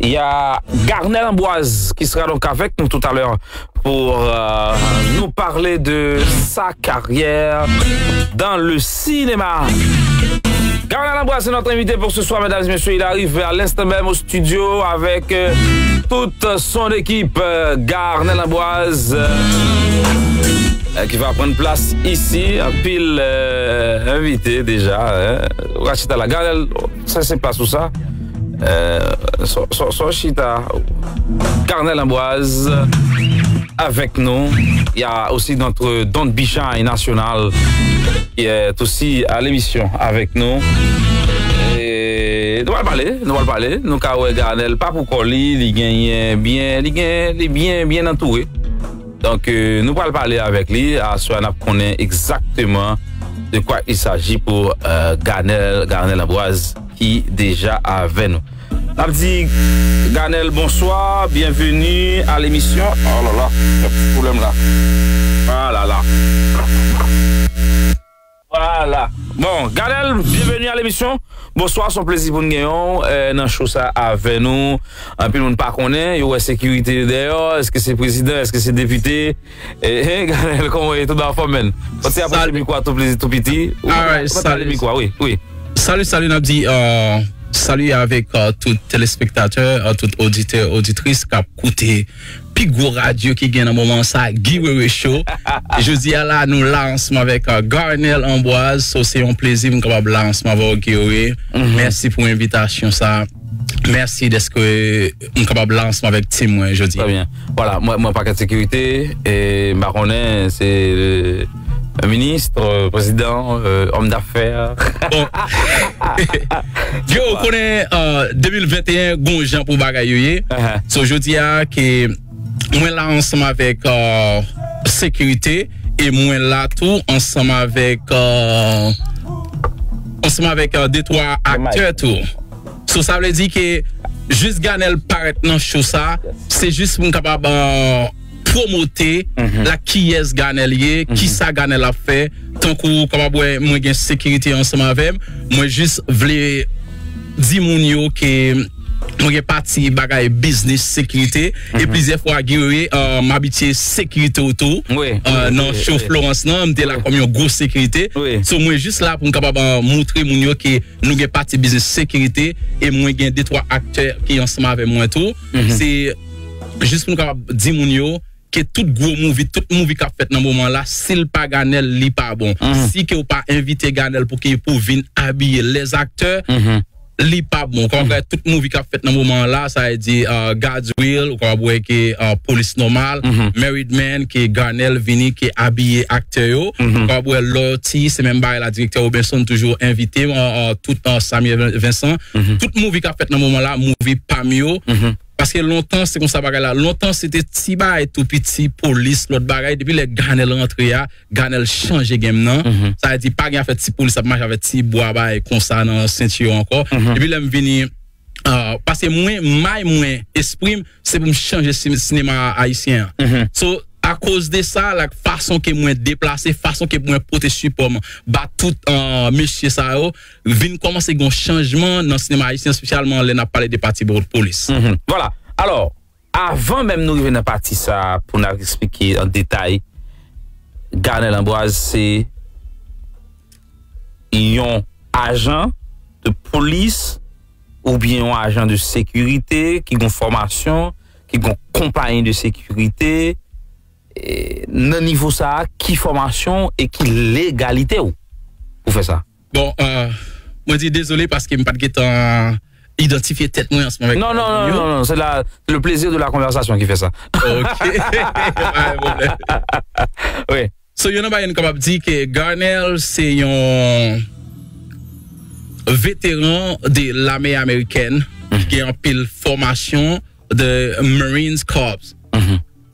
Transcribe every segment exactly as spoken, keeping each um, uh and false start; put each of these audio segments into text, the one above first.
Il y a Garnel Amboise qui sera donc avec nous tout à l'heure pour euh, nous parler de sa carrière dans le cinéma. Garnel Amboise est notre invité pour ce soir, mesdames et messieurs. Il arrive à l'instant même au studio avec euh, toute son équipe. Euh, Garnel Amboise, euh, euh, qui va prendre place ici. Anpil euh, invité déjà. Hein. Rachita la. Garnel, sa se plas ou sa. Euh, so, so, so chita. Garnel Amboise avec nous. Il y a aussi notre Don Bichon national qui est aussi à l'émission avec nous. E nou pral pale, nou pral pale. Nou ka wè Garnel pa pou kò li, li genyen byen, li gen, li byen, byen antoure. Donk, euh, nou pral pale avèk li. Aswè a, n ap konnen egzakteman de quoi il s'agit pour euh, Garnel, Garnel Amboise, ki deja avè nou. N ap di, Garnel, bonsoir, bienvenue à l'émission. Oh là là, y a pas de problème là. Ah là là. Voilà. Bon, Garnel, bienvenue à l'émission. Bonswa, se yon plezi pou n genyen w euh, nan show sa avè nou. Anpil moun pa konnen, yo wè sekirite dèyè w, èske se prezidan, èske se depite? Eh, eh, Garnel, kòman w ye? Tout anfòm, menn? Ou te aproche mikwo a tou plezi, tou piti. Ou mèt pale mikwo a, wi, wi. Salut, salut, n ap di euh, salut avec euh, tout téléspectateur, euh, tout auditeur, auditrice k ap koute pi gwo radyo ki gen nan moman sa, Guy Wewe Show. Jodi a la, nou la ansanm avèk euh, Garnel Amboise. So, se yon plezi m kapab la ansanm avè w, Guy Wewe. Mèsi pou envitasyon sa. Mèsi dèske m kapab la ansanm avèk team mwen jodi a. Très bien. Voilà, mwen, mwen pakèt sekirite, e m pa konnen se euh, minis, euh, prezidan, euh, òm dafè. Bon. Yo, ou konnen euh, de mil venteyen, gon jan pou bagay yo ye. So, jodi a, ke mwen la ansanm avèk euh, sekirite, e mwen la tou ansanm avèk euh, ansanm avèk euh, de twa aktè tou. So, sa vle di ke jis Garnel parèt nan show sa, se jis pou m kapab euh, pwomote la kiyès Garnel ye, kisa Garnel ap fè. Tankou w kapab wè, mwen gen sekirite ansanm avè m. Mwen jis vle di moun yo ke mwen gen pati bagay biznis sekirite. E plizyè fwa, Guy Wewe, euh, m abitye sekirite w tou. Euh, nan show Florence nan, m te la kòm yon gwo sekirite. So, mwen jis la pou m kapab euh, moutre moun yo ke nou gen pati biznis sekirite, e mwen gen de twa aktè ki ansanm avè mwen tou. Se jis pou nou kapab di moun yo ke tout gwo movie, tout movie k ap fèt nan moman la, si l pa Garnel, li pa bon. Si ke w pa envite Garnel pou ke pou vin abiye lèzaktè, li pa bon. Kòm tout movie k ap fèt nan moman la, sa vle di euh, God's Will, ou kapab wè ke euh, Polis Nòmal, Married Man, ke Garnel vini, ke abiye aktè yo. Ou kapab wè Lorty, se menm bagay la, direktè Robinson toujou envite m, euh, euh, tout euh, Samuel Vincent. Tout movie k ap fèt nan moman la, movie pa m yo. Paske lontan, se konsa bagay la. Lontan, se te ti bagay tou piti, polis, lòt bagay. Depi lè Garnel rantre a, Garnel chanje game nan. Sa vle di, pa gen afè ti polis ap mache avèk ti bwa bagay konsa nan senti yo ankò. Depi lè m vini, euh, paske mwen, may mwen, espri m, se pou m chanje si- sinema ayisyen an. So, akoz de sa, like, fason ke mwen deplase, fason ke mwen pote sipò m ba tout euh, mesye sa yo, vin kòmanse gen yon chanjman nan sinema ayisyen, espesyalman lè n ap pale de pati polis. Voilà. Alò, avan menm nou rive nan pati sa a pou n al eksplike an detay, Garnel Amboise se yon ajan de polis oubyen yon ajan de sekirite ki gen fòmasyon, ki gen konpayi de sekirite. E, nan nivo sa a, ki fòmasyon e ki legalite w pou fè sa? Bon, euh, mwen di dezole paske m pa t gentan idantifye tèt mwen ansanm avèk non, non, non, non, non, c'est la, le plaisir de la conversation qui fait ça. Ok. Pa gen pwoblèm. Oui. So, youn nan bagay nou kapab di ke Garnel se yon veteran de lame amerikèn ki gen anpil fòmasyon de Marines Corps.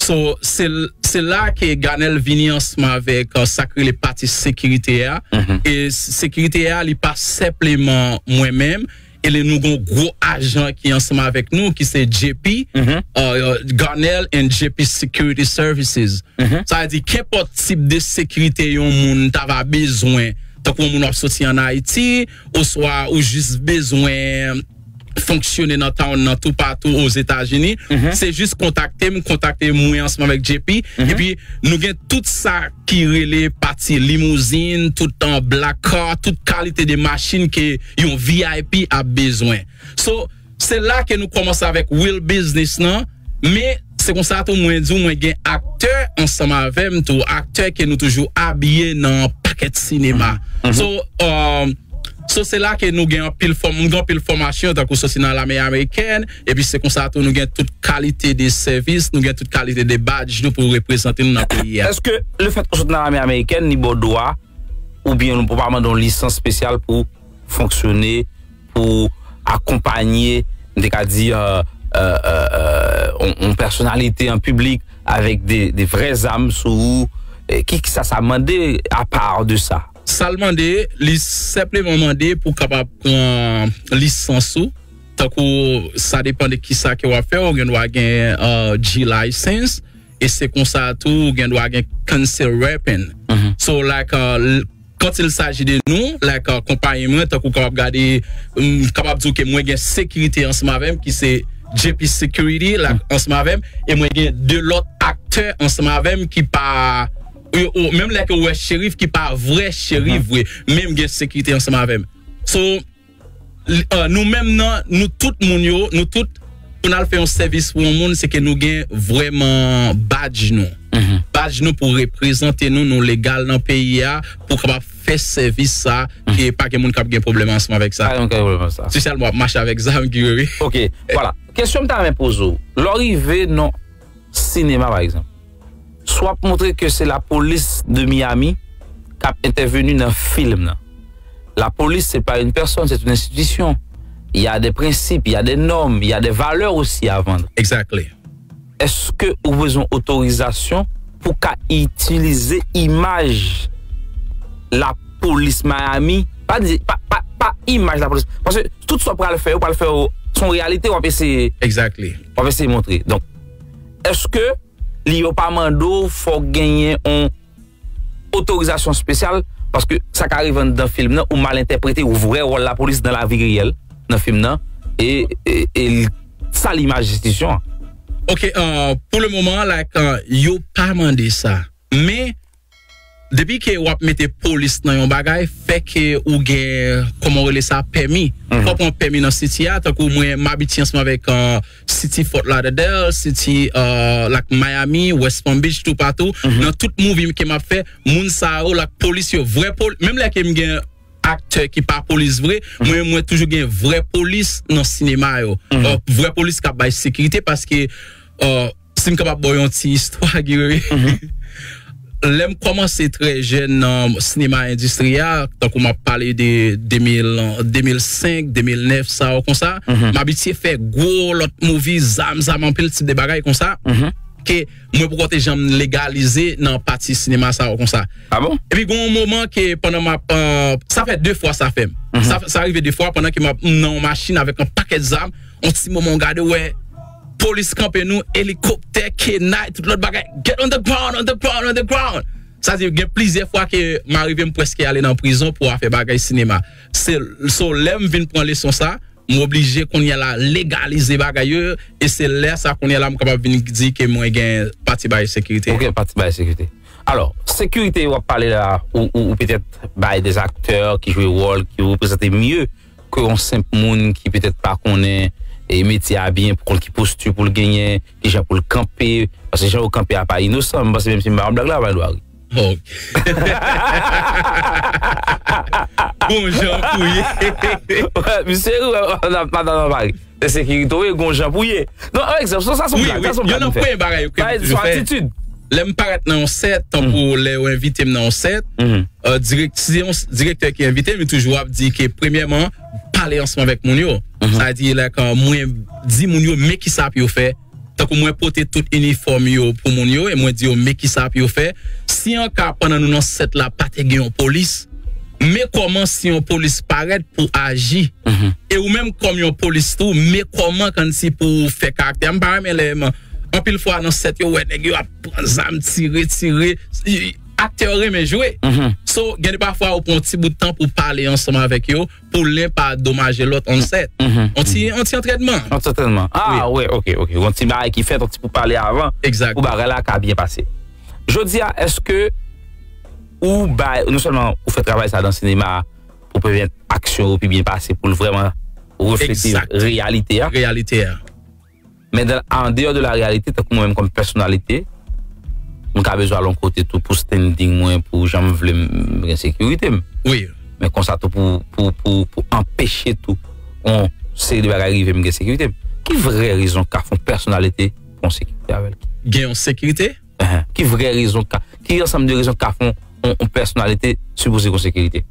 So, se, se la ke Garnel vini ansanm avèk euh, sa k rele pati sekirite a. E sekirite a, li pa senpleman mwen menm. E li, nou gon gwo ajan ki ansanm avèk nou, ki se J P, euh, Garnel and J P Security Services. Sa vle di, kenpòt tip de sekirite yon moun ta va bezwen, tankou yon moun w ap soti ann Ayiti, oswa ou jis bezwen fonksyone nan town nan toupatou Ozetazini. Se jis kontakte m, kontakte mwen ansanm avèk J P. Epi nou gen tout sa ki rele pati limouzin, tout an black car, tout kalite de machin ke yon V I P ap bezwen. So, se la ke nou kòmanse avèk Will Business nan, men se konsa tou mwen di w, mwen gen aktè ansanm avè m tou, aktè ke nou toujou abiye nan pakèt sinema. So, um, so se la ke nou gen anpil fòm, m gen anpil fòmasyon tankou soti nan lame amerikèn, epi se konsa tou nou gen tout kalite de sèvis, nou gen tout kalite de badge nou pou reprezante nou nan peyi a. Èske le fèt ou sot nan lame amerikèn li ba w dwa oubyen nou pa mande yon lisans espesyal pou fonksyone, pou akonpanye, m te ka di, euh, euh, euh, euh, yon, yon pèsonalite an piblik avèk de, de vrè zam sou ou? E ki, ki sa sa mande apa de sa? Sa l mande, li senpleman mande pou kapab pran lisans ou. Tankou sa depann de ki sa ke w ap fè, ou gen dwa gen uh, G license, e se konsa tou ou gen dwa gen concealed weapon. So, like, uh, quand il s'agit de nous, like, uh, konpayi mwen, tankou kapab gade, m kapab di w ke mwen gen sekirite ansanm avè m, ki se J P Security, like, ansanm avè m, e mwen gen de lòt aktè ansanm avè m ki pa, yo, yo, menm lè ke w wè cherif ki pa vrè cherif vre, men m gen sekirite ansanm avè m. So, uh, nou menm nan, nou tout moun yo, nou tout, pou n al fè yon sèvis pou yon moun, se ke nou gen vrèman badge nou. Badge nou pou reprezante nou, nou legal nan peyi a, pou kapab fè sèvis sa, ke pa gen moun k ap gen pwoblèm ansanm avèk sa. Pa gen moun k ap gen pwoblèm sa. Espesyalman w ap mache avèk zam, Guerrier. Ok, vwala. Kesyon m ta renmen poze w, lè w rive nan sinema, pa egzanp, si w ap montre ke se lapolis de Miami k ap entèveni nan fim nan. Lapolis, c'est pas une personne, c'est une institution. Il y a des principes, il y a des normes, il y a des valeurs aussi à vendre. Exactly. Èske ou bezwen otorizasyon pou ka itilize imaj lapolis Miami? Pa di, pa, pa, pa imaj lapolis. Paske tout sa w pral fè, ou pral fè, se yon reyalite w ap eseye. Exactly. W ap eseye montre. Donk, èske li yo pa mande w fò w genyen yon otorizasyon espesyal, paske sa ka rive anndan fim nan, ou mal entèprete, ou vre wòl lapolis nan lavi reyèl, nan fim nan, e, e, e l sal imaj enstitisyon an. Ok, uh, pou le moman, like, uh, yo pa mande sa. Men, depi ke w ap mete polis nan yon bagay, fè ke ou gen, kòman w rele sa, pèmi. Fò w pran pèmi nan siti a, tankou mwen, m abitye ansanm avèk, uh, City Fort Lauderdale, City, uh, like Miami, West Palm Beach, toupatou. Nan tout movie ke m ap fè, moun sa yo, like polis yo, vrè pol-, menm lè ke m gen aktè ki pa polis vre, mwen, mwen toujou gen vrè polis nan sinema yo. Uh, vrè polis k ap bay sekirite paske, uh, si m kapab ba w yon ti istwa, Guerrier. Lè m kòmanse trè jèn nan sinema endistri a, tankou m ap pale de de mil, de mil senk, de mil nèf, sa yo konsa, m abitye fè gwo lòt movie, zam, zam, anpil tip de bagay konsa, ke mwen poko te janm legalize nan pati sinema sa yo konsa. Ah bon? Epi gen yon moman ke pandan m ap, euh, sa fè de fwa sa fè m. Sa, sa rive de fwa pandan ke m ap, m nan yon machin avèk yon pakèt zam, yon ti moman w gade w wè polis kanpe nou, elikoptè, kenay, tout lòt bagay. Get on the ground, on the ground, on the ground. Sa di gen plizyè fwa ke m arive m prèske ale nan prizon pou afè bagay sinema. Se, so, lè m vin pran leson sa, m oblije kounye a la legalize bagay yo, e se lè sa kounye a la m kapab vin di ke mwen gen pati bay sekirite. Ok, pati bay sekirite. Alò, sekirite w ap pale la, ou, ou, ou petèt bay de aktè ki jwe wòl, ki reprezante mye ke yon senp moun ki petèt pa konnen, e, metye a byen, pou konn ki posti pou l genyen, ki jan pou l kanpe. Paske jan yo kanpe a pa inosan, m panse menm si m ba yon blag la, va dwa ri. Oh. Gon jan pou ye. Wè, misye, wè, madanm nan pa ri. Se sekirite w ye, gon jan pou ye. Non, an egzanp, sa, sa se yon blag, sa se yon blag nou fè. Wi, wi, yo nan premye bagay yo ke nou toujou fè. Atitid. Lè m parèt nan yon sèt, tankou lè yo envite m nan yon sèt, euh, dirèk-, si se yon s-, direktè ki envite m, li toujou ap di ke, premyèman, pale ansanm avèk moun yo. Sa di, like, euh, mwen di moun yo, men kisa pou yo fè. Tankou mwen pote tout inifòm yo pou moun yo, e mwen di yo, men kisa pou yo fè. Si an ka, pandan nou nan sèt la, pa te gen yon polis, men kòman si yon polis parèt pou aji. E ou menm kòm yon polis tou, men kòman kòmsi pou fè karaktè. M pa renmen lè m, anpil fwa nan sèt yo, wè nèg yo ap pran zam, tire, tire. aktè yo renmen jwe. So, gen de pafwa ou pran yon ti bout tan pou pale ansanm avèk yo, pou len pa domaje lòt, on sèt. On ti, on ti antrènman. Yon ti antrènman. Ah, wi, ok, ok. Yon ti bagay ki fèt, yon ti pou pale avan, pou bagay la ka byen pase. Jodi a, èske ou bay, non sèlman ou fè travay sa nan sinema pou pèmèt aksyon yo pi byen pase, pou l vrèman reflete reyalite a. Reyalite a. Men dan, an deyò de la reyalite, tankou mwen menm kòm pèsonalite, m ka bezwen al yon kote tou pou standing mwen, pou jan m vle m gen sekirite m. Wi. Men konsa tou pou, pou, pou, pou anpeche tou yon seri de bagay rive m gen sekirite m. Ki vrè rezon k ka fè yon pèsonalite pran sekirite avè l? Gen yon sekirite? Ki vrè rezon ka, ki ansanm de rezon ka fè yon, yon pèsonalite sipoze gen sekirite?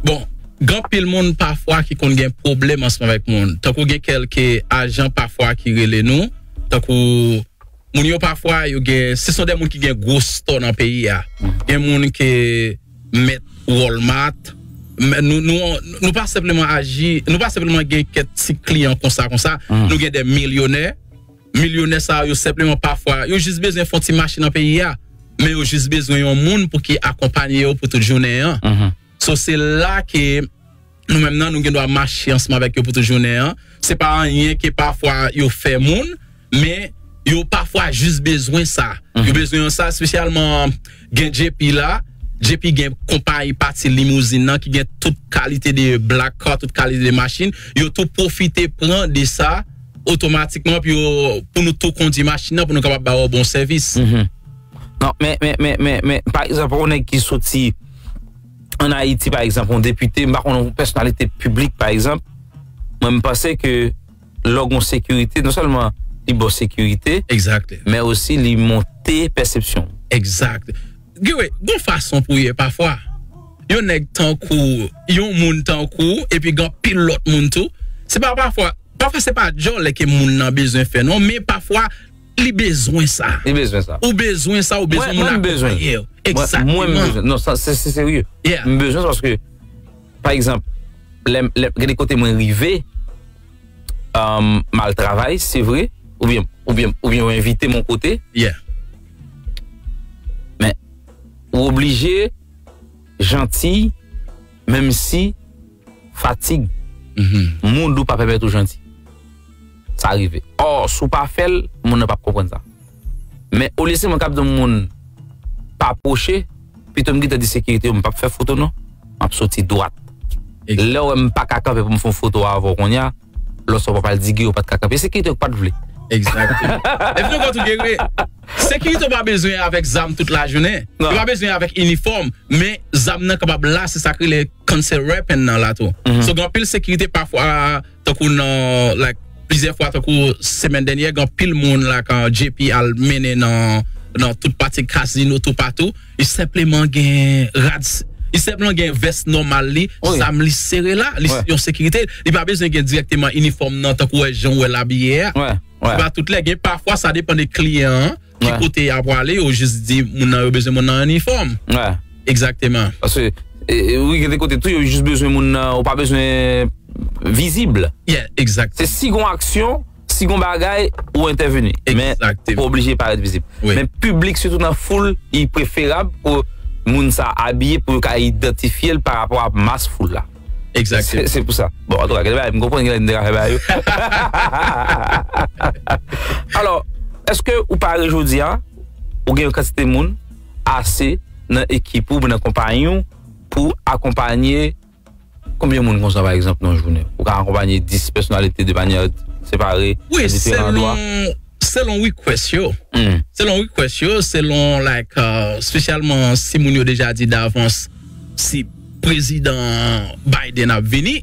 Bon, gen anpil moun pafwa ki konn gen pwoblèm ansanm avèk moun. Tankou gen kèlke ajan pafwa ki rele nou, tankou moun yo pafwa yo gen, se son de moun ki gen gwo stò nan peyi a. Gen moun ki mèt Walmart. Men nou, nou, nou pa senpleman aji, nou pa senpleman gen kèk ti kliyan konsa, konsa. Nou gen de milyonè. Milyonè sa yo senpleman pafwa, yo jis bezwen fè yon ti machin nan peyi a, men yo jis bezwen yon moun pou ki akonpanye yo pou tout jounen an. So, se la ke nou menm nan, nou gen dwa mache ansanm avèk yo pou tout jounen an. Se pa anyen ke pafwa yo fè moun, men yo pafwa jis bezwen sa. Yo bezwen yon sa, espesyalman gen J P la. J P gen konpayi pati limouzin nan ki gen tout kalite de black car, tout kalite de machin. Yo tou pwofite pran de sa otomatikman pou yo, pou nou tou kondui machin nan, pou nou kapab ba yo bon sèvis. Non, men, men, men, men, men, pa egzanp, yon nèg ki soti ann Ayiti, pa egzanp, yon depite, m pa konnen, yon pèsonalite piblik, pa egzanp, mwen, m panse ke lè w gen sekirite, non sèlman li ba w sekirite, men osi li monte pèsepsyon. Egzakt. Gen, wi, gen fason pou ye pafwa. Yon nèg tankou, yon moun tankou, epi gen anpil lòt moun tou. Se pa pafwa, pafwa se pa djòlè ke moun nan bezwen fè, non, men pafwa, li bezwen sa. Li bezwen sa. Ou bezwen sa, ou bezwen moun akonpanye w. Egzakteman. Mwen, mwen, m bezwen. Non, sa, se, se serye. M bezwen sa paske, pa egzanp, lè, lè, gen de kote mwen rive, um, m al travay, se vre, oubyen, oubyen, oubyen yo envite m yon kote. Men, ou oblije janti, menm si fatig, mood ou pa pèmèt ou janti. Sa rive. Or, si w pa fè l, moun nan p ap konprann sa. Men, olye se mwen k ap di yon moun pa pwoche, pito m gentan di sekirite yo, m p ap fè foto non. M ap soti dwat. Lè w wè m pa ka kanpe pou m fè yon foto avè w kounye a, lòt sa w pa pral di Guy ou pa t ka kanpe. Sekirite yo k pa t vle. Egzakteman. Epi nou konn tou gen, sekirite w pa bezwen avèk zam tout lajounen. Yo pa bezwen avèk inifòm. Men zam nan kapab la, se sa k rele concealed weapon nan la tou. So, gen anpil sekirite pafwa, tankou nan, like, plizyè fwa, tankou semèn dènyè, gen anpil moun, like, J P al mennen nan, nan tout pati kazino, toupatou. Li senpleman gen rad, li senpleman gen vès nòmal li, zam li sere la, li yon sekirite. Li pa bezwen gen dirèkteman inifòm nan, tankou wè jan w wè l abiye a. Se pa tout lè, gen pafwa, sa depann de kliyan an, ki kote y ap prale, yo jis di moun nan yo bezwen moun nan inifòm. Egzakteman. Paske, e, e, wi, gen de kote tou, yo jis bezwen moun nan, ou pa bezwen vizib. Yeah, egzakteman. Se si gon aksyon, si gon bagay, ou entèveni. Men, ou oblije parèt vizib. Men piblik, sitou nan foul, li preferab pou moun sa abiye, pou yo ka idantifye l pa rapò a mas foul la. Egzakteman. Se, se pou sa. Bon, antouka, gen de bagay, m konprann gen lè m te ka fè bagay yo. Alò, èske ou pare jodi a, ou gen yon kantite moun ase nan ekip ou, nan konpayi w, pou akonpanye konbyen moun konsa, pa egzanp, nan yon jounen? Ou ka akonpanye dis pèsonalite de manyè separe, nan diferan andwa? Selon request yo. Selon request yo, selon, like, uh, espesyalman si moun yo deja di davans si prezidan Biden ap vini.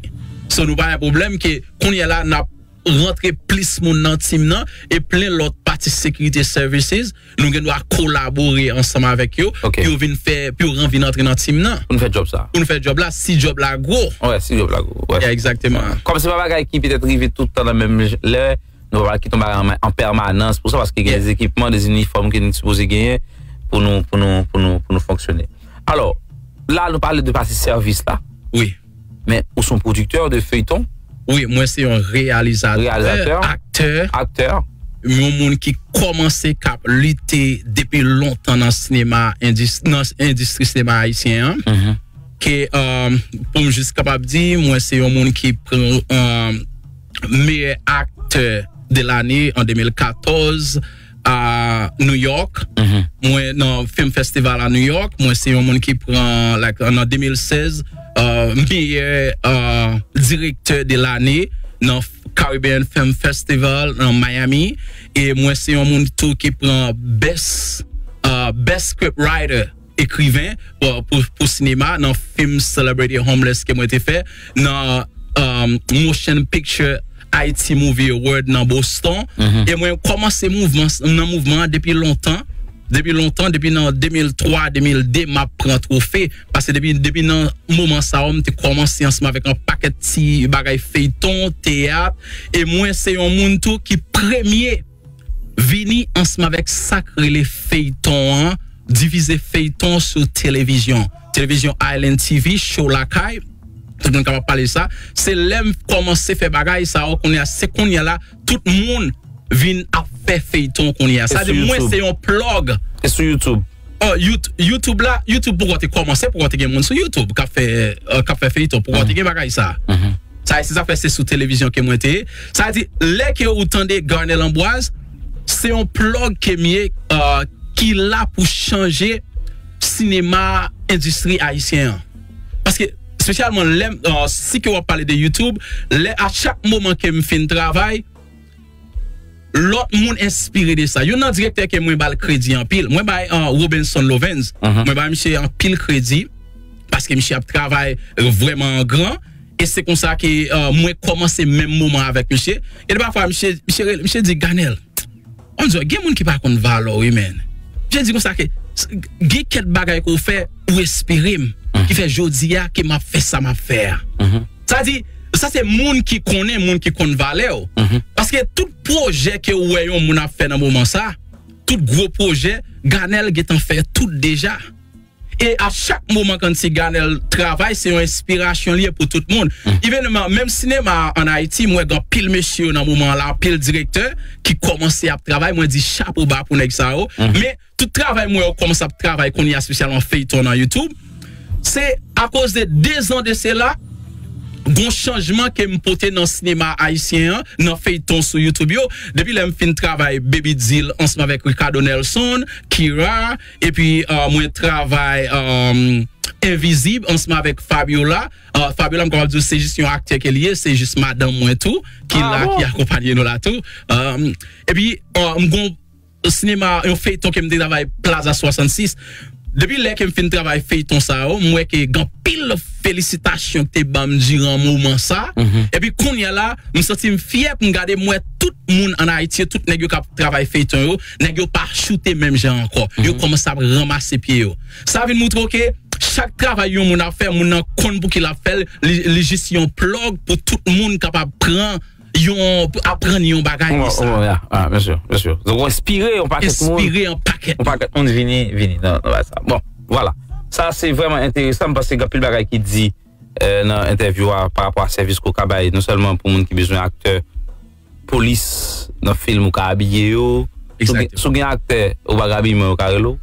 So, nou pa gen pwoblèm ke kounye a la n ap rantre plis moun nan team nan e plen lòt pati security services, nou gen dwa kolabore ansanm avèk yo pou yo vin fè, pou yo vin antre nan team nan. Pou n fè djòb sa. Pou n fè djòb la, si djòb la gwo. Wè, si djòb la gwo. Wè. Yeah, egzakteman. Kòm se pa bagay ki petèt rive tout tan nan menm lè, nou pa kite yon bagay an, an pèmanans pou sa, paske gen de ekipman, de inifòm ke nou sipoze genyen pou nou, pou nou, pou nou, pou nou fonksyone. Alò, la, nou pale de pati sèvis la. Wi. Men, ou se yon pwodiktè de feyton? Wi, mwen se yon reyalizatè, aktè. Aktè. yon moun ki kòmanse k ap lite depi lontan nan sinema, endis- nan endistri sinema ayisyen an. Ke, um, pou m jis kapab di, mwen se yon moun ki pran, um, meyè aktè de lane an de mil katòz a New York. Mwen nan Film Festival a New York. Mwen se yon moun ki pran, like, nan de mil sèz, uh, meyè, uh, direktè de lane nan Caribbean Film Festival nan Miami. E mwen se yon moun tou ki pran best, uh, best script writer, ekriven pou, pou, pou sinema, nan fim Celebrity Homeless ke mwen te fè, nan, um, Motion Picture Haiti Movie Award nan Boston. E mwen kòmanse mouvman, nan mouvman an depi lontan. Depi lontan, depi nan de mil twa, de mil de, m ap pran twofe. Paske depi, depi nan moman sa yo, m te kòmanse ansanm avèk yon pakèt ti bagay feyton, teyat. E mwen se yon moun tou ki premye vini ansanm avèk sa k rele feyton an, divize feyton sou televizyon. Televizyon Island T V, Show Lakay, tout moun kapab pale sa. Se lè m kòmanse fè bagay sa yo, kounye a, se kounye a la, tout moun vin ap fè feyton kounye a. Sa di, mwen se yon plug. E sou YouTube? Oh, YouTube, YouTube la, YouTube poko te kòmanse, poko te gen moun sou YouTube k ap fè, euh, k ap fè feyton, poko te gen bagay sa. Sa, se sa fè se sou televizyon ke mwen te ye. Sa di, lè ke ou tande Garnel Amboise, se yon plug ke m ye, euh, ki la pou chanje sinema endistri ayisyen an. Paske, espesyalman, lè, euh, si ke w ap pale de YouTube, lè a chak moman ke m fin travay, lòt moun enspire de sa. Youn nan direktè ke mwen ba l kredi anpil, mwen bay, uh, Robinson Lovens, mwen bay misye anpil kredi, paske misye ap travay vrèman an gran, e se konsa ke, uh, mwen kòmanse menm moman avèk misye. Gen de pafwa, misye, misye, rele- misye di, Garnel, on dirait, gen moun ki pa konn valè w, wi, men. Misye di konsa ke, s- gen kèk bagay ke w fè, ou enspire m, ki fè jodi a ke m ap fè sa m ap fè a. Sa di, sa se moun ki konnen, moun ki konn valè w. Paske tout pwojè ke w wè yon moun ap fè nan moman sa, tout gwo pwojè, Garnel gentan fè tout deja. E a chak moman kan si Garnel travay, se yon enspirasyon li ye pou tout moun. Even menm sinema an Ayiti, m wè gen anpil mesye yo nan moman an la, anpil direktè ki kòmanse ap travay, mwen di chapo ba pou nèg sa yo. Men tout travay mwen yo kòmanse ap travay kounye a, espesyalman feyton nan YouTube, se akoz de dezan de sela, gon chanjman ke m pote nan sinema ayisyen an, nan feyton sou YouTube yo. Depi lè m fin travay Baby Deal ansanm avèk Ricardo Nelson, Kira, epi, uh, mwen travay, um, Envizib ansanm avèk Fabiola. Uh, Fabiola, m kapab di w, se jis yon aktè ke li ye, se jis madanm mwen tou, ki la, ki akonpanye nou la tou. Um, epi, uh, m gon sinema, yon feyton ke m te travay, Plaza swasannsis. Depi lè ke m fin travay feyton sa yo, m wè ke gen anpil felisitasyon ki te ban m diran moman sa. Epi kounye a la, m santi m fyè pou m gade, m wè tout moun ann Ayiti, tout nèg yo k ap travay feyton yo, nèg yo pa choute menm jan ankò. Yo kòmanse ap ranmase pye yo. Sa vin moutre w ke chak travay yon moun ap fè, moun nan konn pou ki l ap fè l, li, li jis yon plug pou tout moun kapab pran yon, aprann yon bagay de sa. Mesye, mesye. Donk, ou enspire yon pakèt moun. Enspire yon pakèt moun. Yon pakèt moun vini, vini nan, nan bagay sa. Bon, vwala. Sa, se vrèman enteresan, m panse gen anpil bagay ki di, euh, nan entèvyou a pa rapò a sèvis ke w ka bay, non sèlman pou moun ki bezwen aktè polis nan fim ou ka abiye yo. Si w gen, si w gen aktè ou pa gen abiman, yo ka rele w.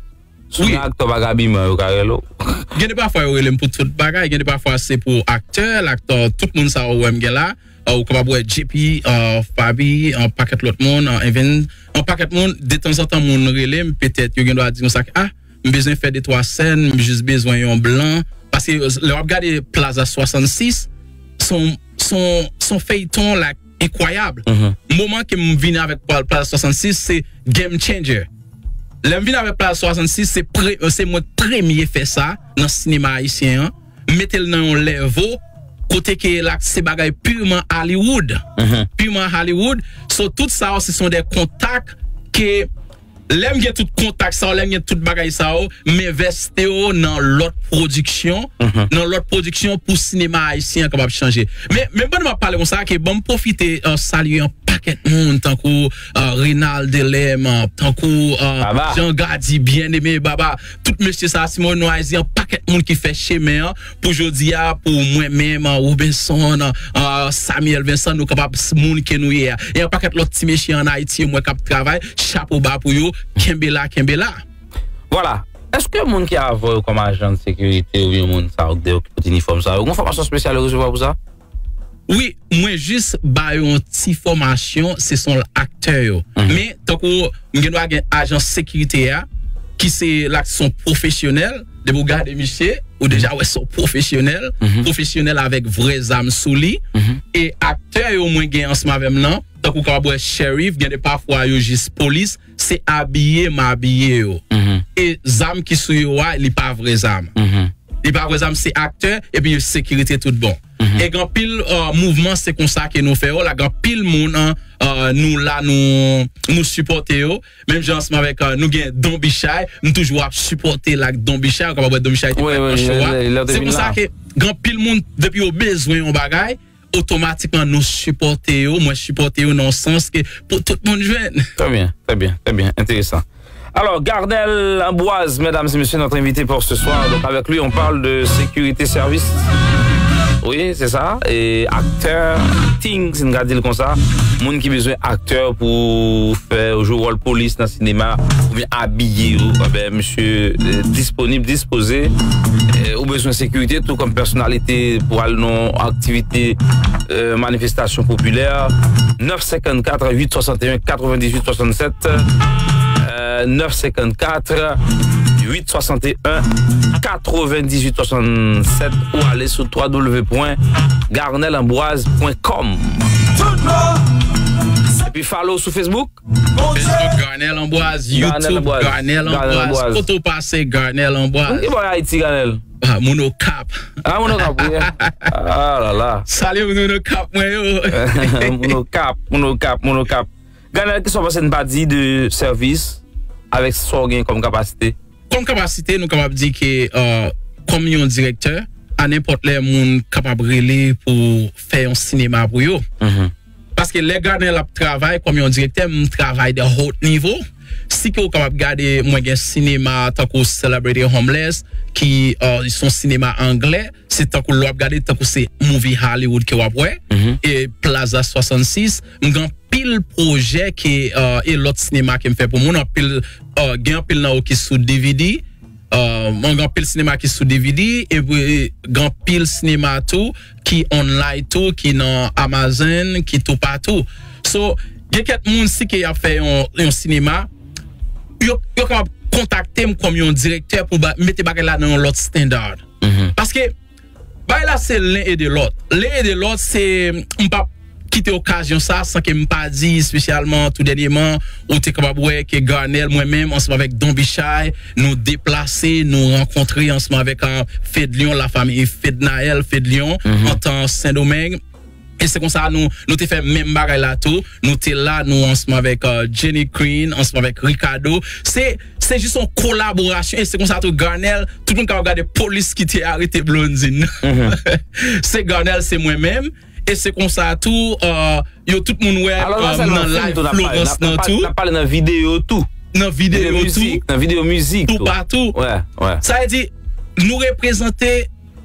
Si w gen aktè ou pa gen abiman, yo ka rele w. Gen de pafwa yo rele m pou tout bagay, gen de pafwa se pou aktè, laktè, tout moun sa yo wè m gen la. Ah, ou kapab wè J P, ah, Faby, yon pakèt lòt moun, ah, Even, yon pakèt moun, detanzantan moun rele m, petèt yo gen dwa di konsa ke, ah, m bezwen fè de twa sèn, m jis bezwen yon blan. Paske lè w ap gade Plaza swasannsis, se yon, se yon, se yon feyton, like, enkwayab. Moman ke m vini avèk Pla- Plaza swasannsis, se game changer. Lè m vini avèk Plaza swasannsis, se pre- se mwen k premye fè sa nan sinema ayisyen an. M mete l nan yon lèvo kote ke la se bagay piman Hollywood. Piman Hollywood. So, tout sa yo, se son de kontak ke Lè m gen tout kontak sa yo, lè m gen tout bagay sa yo, m envèsti yo nan lòt pwodiksyon, nan lòt pwodiksyon pou sinema ayisyen an kapab chanje. Men, men pandan m ap pale konsa, ke ban m pwofite, euh, salye yon pakèt moun, tankou, euh, Renald Delem, euh, tankou, euh, Jean Gady, Bien-Aimé, Baba, tout mesye sa, Simon Noizy, yon pakèt moun ki fè chemen an, pou jodi a, pou mwen menm, Robinson, euh, Samuel Vincent, nou kapab s- moun ke nou ye a. E yon pakèt lòt ti mesye ann Ayiti, mwen k ap travay, chapo ba pou yo, kenbe la, kenbe la. Vwala. Èske moun ki avè w kòm ajan de sekirite oubyen moun sa yo ki te okipe inifòm sa yo, gen fòmasyon espesyal yo resevwa pou sa? Wi, mwen jis ba yo yon ti fòmasyon, se son aktè yo. Men, tankou, m gen dwa gen ajan sekirite a, ki se la, se yon pwofesyonèl, depi w gade misye, ou deja wè se yon pwofesyonèl, pwofesyonèl avèk vrè zam sou li. E aktè yo mwen gen ansanm avè m nan, tankou w kapab wè Sheriff, gen de pafwa yo jis polis, se abiye m abiye yo. E zam ki sou yo a, li pa vrè zam. Li pa vrè zam, se aktè, epi sekirite tout bon. E gen anpil, euh, mouvman, se konsa ke nou fè yo la, gen anpil moun, euh, nou la, nou, nou sipòte yo. Menm jan ansanm avèk, euh, nou gen Don Bichay, m toujou ap sipòte l ak Don Bichay, ou kapab wè Don Bichay te fè nan show a. Se konsa ke gen anpil moun, depi yo bezwen yon bagay, otomatikman nou sipòte yo, mwen sipòte yo nan yon sans ke pou tout moun jwenn. Très bien, très bien, très bien, intéressant. Alors, Garnel Ambroise, mesdames et messieurs, notre invité pour ce soir. Donc, avec lui, on parle de sécurité service. Oui, c'est ça. Et acteur, acting, si nou ka di l konsa. Moun ki bezwen aktè pou fè, jwe wòl polis nan sinema, oubyen abiye yo, ben, misye, euh, disponib, dispoze. Euh, ou bezwen sekirite, tou kòm pèsonalite pou al nan aktivite, euh, manifestasyon popilè. Neuf cinquante-quatre, huit soixante et un, quatre-vingt-dix-huit soixante-sept. Euh, neuf cinquante-quatre, huit soixante et un, quatre-vingt-dix-huit soixante-sept, ou ale sou trois W point garnel ambroise point com. Epi follow sou Facebook. Facebook, Garnel Ambroise, YouTube, Garnel Ambroise. Kote w pase, Garnel Ambroise. Moun ki bò Ayiti, Garnel? Ah, moun Okap. Ah, moun Okap, wi. Ah la la. Salye moun Okap mwen yo. Moun Okap, moun Okap, moun Okap. Garnel, kisa w panse n pa di de sèvis avèk sa w gen kòm kapasite? Kòm kapasite, nou kapab di ke, euh, kòm yon direktè, a nenpòt lè moun kapab rele pou fè yon sinema pou yo. Paske lè Garnel ap travay kòm yon direktè, m travay de haut niveau. Si ke w kapab gade, mwen gen sinema tankou Celebrity Homeless, ki, euh, se yon sinema anglè, se tankou lè w ap gade, tankou se movie Hollywood ke w ap wè, e Plaza swasannsis, m gen anpil pwojè ke, euh, e lòt sinema ke m fè pou moun, anpil, euh, gen anpil nan yo ki sou D V D, euh, mwen gen anpil sinema ki sou D V D, epi gen anpil sinema tou ki online tou, ki nan Amazon, ki toupatou. So, gen kèk moun si ke y ap fè yon, yon sinema, yo, yo kapab kontakte m kòm yon direktè pou ba, mete bagay la nan yon lòt standard. Paske, bagay la se len ede lòt. Len ede lòt, se, m p ap kite okazyon sa san ke m pa di espesyalman tou dènyèman, ou te kapab wè ke Garnel, mwen menm, ansanm avèk Don Bichay, nou deplase, nou rankontre ansanm avèk, euh, Fedlion, lafanmi Fednaelle, Fedlion, antan Sendomeng. E se konsa nou, nou te fè menm bagay la tou. Nou te la, nou ansanm avèk, euh, Jenny Queen, ansanm avèk Ricardo. Se, se jis yon kolaborasyon. E se konsa tou Garnel, tout moun kapab gade polis ki te arete Blondine. Se Garnel, se mwen menm. E se konsa tou, euh, yo tout moun wè, euh, nan live Florence nan tou. N ap pale nan videyo tou. Nan videyo tou. Nan videyo mizik tou. Toupatou. Sa vle di, nou reprezante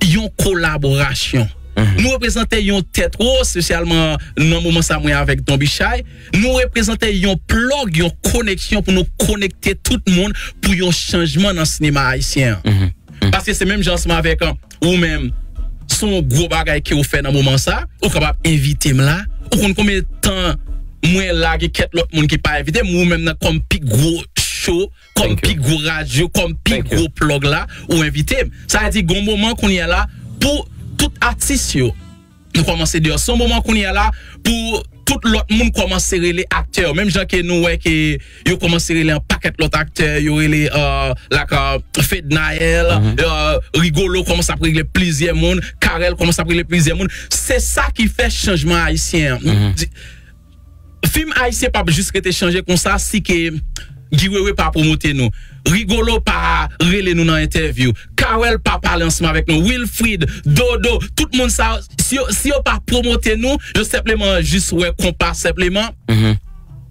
yon kolaborasyon. Nou reprezante yon tèt wo, espesyalman nan moman sa mwen avèk Don Bichay. Nou reprezante yon plug, yon koneksyon pou nou konekte tout moun pou yon chanjman nan sinema ayisyen an. Paske se menm jan ansanm avèk, euh, ou menm, se yon gwo bagay ke ou fè nan moman sa, ou kapab envite m la. Ou konn konbyen tan mwen la, gen kèk lòt moun ki pa envite m, ou menm nan kòm pi gwo show, kòm pi gwo radyo, kòm pi gwo plug la, ou envite m. Sa vle di, gon moman kounye a la, pou tout atis yo, nou kòmanse deyò. Se yon moman kounye a la, pou tout lòt moun kòmanse rele aktè yo. Menm jan ke nou wè ke yo kòmanse rele yon pakèt lòt aktè, yo rele, euh, like, euh, Fednaelle, euh, Rigolo kòmanse ap rele plizyè moun, Carel kòmanse ap rele plizyè moun. Se sa ki fè chanjman ayisyen an. Di- Fim ayisyen p ap jis rete chanje konsa si ke Guy Wewe pa pwomote nou. Rigolo pa rele nou nan entèvyou. Carel pa pale ansanm avèk nou. Wilfrid, Dodo, tout moun sa, si yo, si yo pa pwomote nou, yo senpleman jis wè konpa senpleman.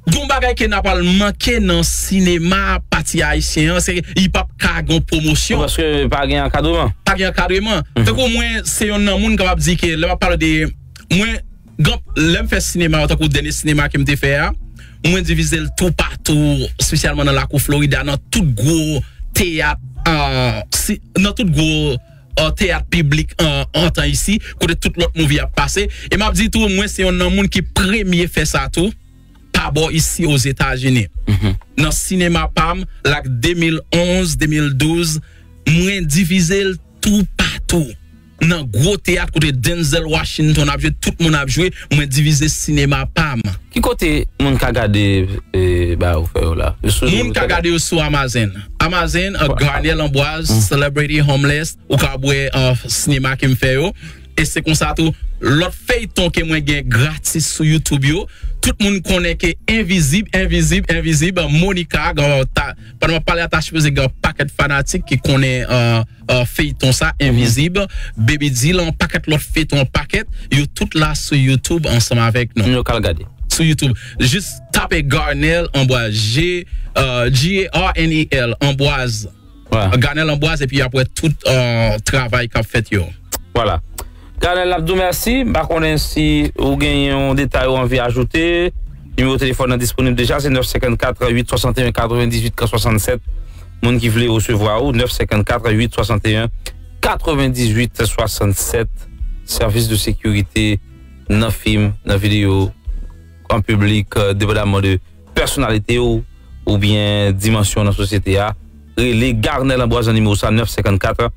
Gon bagay ke n ap al manke nan sinema pati ayisyen an, se li p ap ka gen pwomosyon. Paske pa gen ankadreman. Pa gen ankadreman. Tankou mwen, se yonn nan moun kapab di ke lè m ap pale de mwen, lè m fè sinema, tankou dènye sinema ke m te fè a, mwen divize l toupatou, espesyalman nan lakou Florida, nan tout gwo teyat, nan tout gwo teyat piblik an tan isi, kote tout lòt movie ap pase. E m ap di tou, mwen se yonn nan moun ki premye fè sa tou, pa bò isi Ozetazini. Nan sinema pa m, lak de mil onz, de mil douz, mwen divize l toupatou. Nan gwo teyat kote Denzel Washington ap jwe, tout moun ap jwe, mwen divize sinema pa m. Ki kote moun ka gade ba ou fè yo la? Moun ka gade yo sou Amazon. Amazon, Garnel Ambroise, Celebrity Homeless, ou ka wè sinema ke m fè yo. E se konsa tou, lòt feyton ke mwen gen gratis sou YouTube yo, tout moun konnen ke Envizib, Envizib, Envizib, Monica, pandan m ap pale a, ta sipoze gen pakèt fanatik ki konnen feyton sa, Envizib, Baby Deal, an pakèt lòt feyton, an pakèt, yo tout la sou YouTube ansanm avèk nou. Moun yo ka al gade. Sou YouTube. Jis tape Garnel Ambroise, G, G A R N E L, Ambroise. Garnel Ambroise, epi y ap wè tout travay k ap fèt yo. Vwala. Garnel, n ap di w mèsi. M pa konnen si ou gen yon detay ou anvi ajoute. Nimewo telefòn nan disponib deja, se nèf senkannkat uit swasanteyen katrevendizuit swasannsèt. Moun ki vle resevwa ou, nèf senkannkat uit swasanteyen katrevendizuit swasannsèt. Sèvis de sekirite nan fim, nan videyo, an piblik, depandaman de pèsonalite w oubyen dimansyon w nan sosyete a, rele Garnel Ambroise nan nimewo sa, nèf senkannkat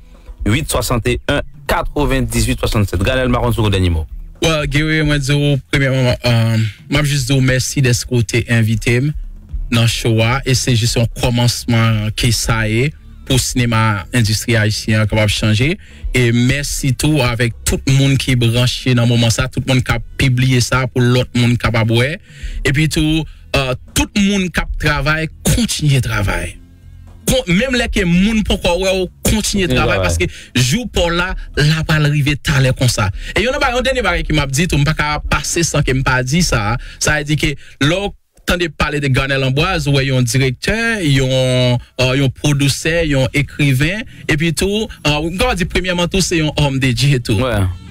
uit swasanteyen katrevendizuit swasannsèt. Garnel, m pa konn si w gen dènye mo. Well, Guerrier, mwen di w, premyèman, m ap jis di w mèsi dèske w te envite m nan show a, e se jis yon kòmansman ke sa ye pou sinema endistri ayisyen an kapab chanje. E mèsi tou avèk tout moun ki branche nan moman sa, tout moun k ap pibliye sa pou lòt moun kapab wè. Epi tou, tout moun k ap travay, kontinye travay. Menm lè ke moun poko wè w, kontinye travay, paske jou pa w la, la pral rive talè konsa. E yon nan bagay, yon dènye bagay ke m ap di tou, m pa ka pase san ke m pa di sa, sa vle di ke lè w tande pale de Garnel Ambroise, ou wè yon direktè, yon yon pwodisè, yon ekriven, epi tou, m kapab di premyèman tou, se yon homme de Dieu tou.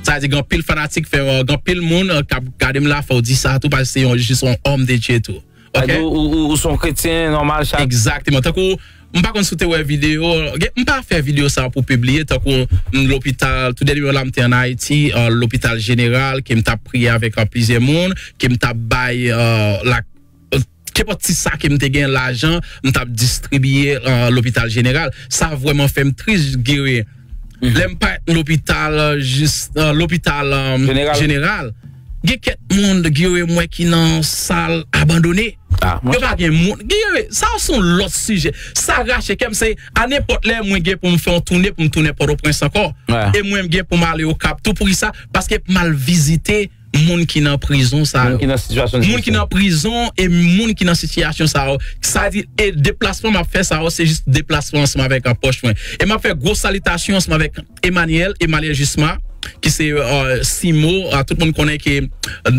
Sa vle di gen anpil fanatik, fè gen anpil moun k ap gade m la, fò w di sa tou, paske se yon jis yon homme de Dieu tou. Ou se yon kretyen nòmal, chak. Egzakteman. Tankou, m pa konn si w te wè videyo, m pa fè videyo sa pou pibliye, tankou lopital, tou dènye la m te ann Ayiti, lopital jeneral, ke m t ap priye avèk plizyè moun, ke m t ap bay la kenpòt ti sa ke m te gen lajan, m t ap distribiye lopital jeneral. Sa vrèman fè m tris, Guerrier. Lè m parèt lopital, jis lopital jeneral, gen kèk moun, Guerrier, m wè ki nan sal abandone. Yo pa gen moun. Guerrier, sa se yon lòt sijè. Sa rache kè m, se a nenpòt lè mwen gen pou m fè yon toune, pou m tounen Pòtoprens ankò. E mwen m gen pou m ale Okap tou. Poukisa? Paske m al vizite moun ki nan prizon sa yo. Moun ki nan sitiyasyon difisil. Moun ki nan prizon e moun ki nan sitiyasyon sa yo. Sa di, e deplasman m ap fè sa yo, se jis deplasman ansanm avèk pòch mwen. E m ap fè gwo salitasyon ansanm avèk Emmanuel, Emmanuel Jusma, ki se Simo, tout moun konnen ke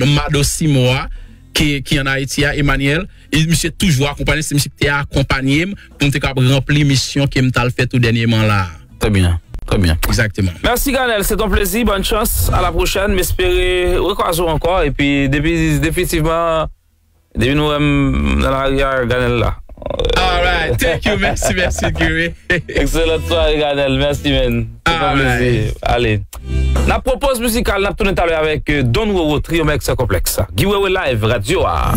Mado Simo a, ki ann Ayiti a, Emmanuel. E misye toujou akonpanye, se misye ki te akonpanye m pou m te kapab ranpli misyon ke m t al fè tou dènyèman la a. Très bien, très bien. Exactement. Merci, Garnel. C'est un plaisir. Bonne chance. À la prochaine. M espere rekwaze w ankò. Epi, depi, definitivman, depi nou wè m nan lari a, Garnel la. All right. Thank you. Merci, merci, Guerrier. Excellente soirée, Garnel. Merci, man. C'est un plaisir. Allez. N ap pran pòz mizikal, n ap tounen talè avèk Don Roro, Trio Mèk Sans Complexe. Guerrier Live, radyo a.